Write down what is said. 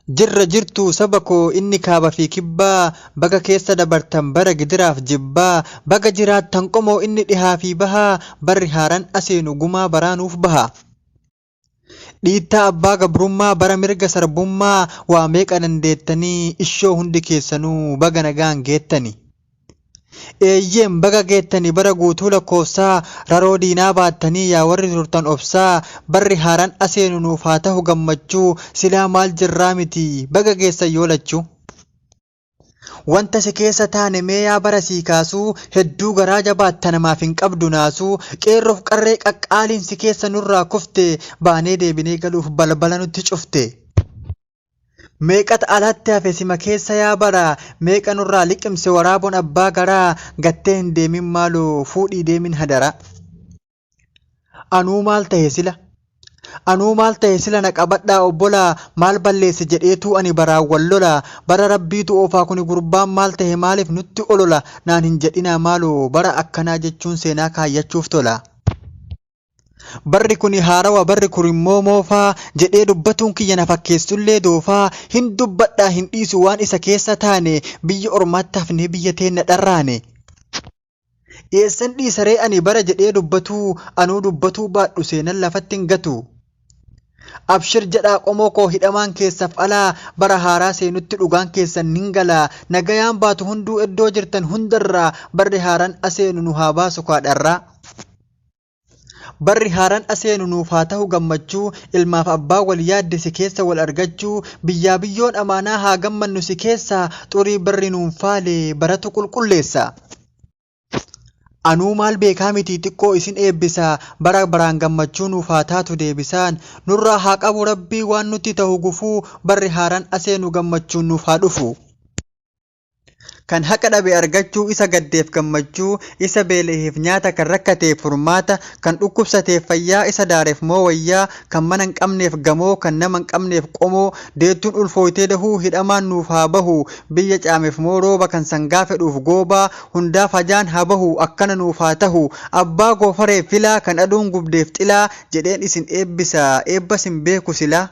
Jirra jirtuu saba koo inni kaaba fi kibbaa baga keessa dabartan bara gidiraaf jibbaa baga jiraattan qomoo inni dhihaa fi bahaa barri haaran aseenu gumaa baraa nuuf baha. Dhiittaa abbaa gabrummaa bara mirga sarbummaa waa meeqa dandeettanii ishoo hundi keessanuu baga nagaan geettani. Eeyyeen baga geettani bara guutuu lakkoofsaa raroo diinaa baattanii yaa warri turtan obsaa barri haaran aseenu nuuf haa tahu gammachuu silaa maal jirraa miti baga geessan yoo lachuu. Wanta si keessa taane mee yaa bara sii kaasuu hedduu garaa jabaatta namaaf hin qabdu naasuu qeerroof qarree qaqqaaliin si keessa nurraa kufte baanee deebinee galuuf balbala nutti cufte. Meeqat alatti hafe sima keessa yaa bara meeqa nurraa liqimse waraabon abbaa garaa gattee hin deemin maaloo fuudhii deemin hadaraa. Anuu maal tahe sila Anuu maal tahe sila na qabadhaa obbolaa maal balleesse jedheetuu ani baraan wal lola bara rabbiitu oofaa kuni gurbaan maal tahe maaliif nutti olola naan hin jedhinaa maaloo bara akkanaa jechuun seenaa kaayyachuuf tola. Barri kuni haarawa barri kurimmoo moofaa jedhee dubbatuun kiyya na fakkeessullee doofaa hin dubbadhaa hin dhiisu waan isa keessa taane biyya ormaatti hafnee biyya teenna dharraane. Eessan dhiisaree ani bara jedhee dubbatuu anuu dubbatuu baadhu seenan lafatti hin gatu. Abshir jedhaa qomoo koo hidhamaan keessaf alaa bara haaraa seenutti dhugaan keessan nin galaa nagayaan baatu hunduu eddoo jirtan hundarraa barri haaran aseenu nu haa baasu kaa dharraa. Barri haaran aseenu nuuf haa tahu gammachuu ilmaaf abbaa wal yaadde si keessa wal argachuu biyyaa biyyoon amaanaa haa gammannu si keessa xurii barri nuun faale baratu qulqulleessa. Anuu maal beekaa mitii xiqqoo isin eebbisa bara baraan gammachuu nuuf haa taatu deebisaan nurraa haa qabu rabbii waan nutti tahu gufuu barri haaran aseenu gammachuun nuuf haa dhufu. Kan haqa dhabe argachuu, isa gaddeef gammachuu, isa beela'eef nyaata, kan rakkateef furmaata, kan dhukkubsateef fayyaa, isa daaref moo wayyaa, kan mana hin qabneef gamoo, kan nama hin qabneef qomoo, deettuun ulfooytee dahuu, hidhamaan nuuf haa bahu, biyya caamef moo rooba, kan sangaa fedhuuf goobaa, hundaaf hajaan haa bahu, akkana nuuf haa tahu, abbaa goofareef filaa, kan aduun gubdeef xilaa, jedheen isin eebbisa, eebbas hin beeku silaa.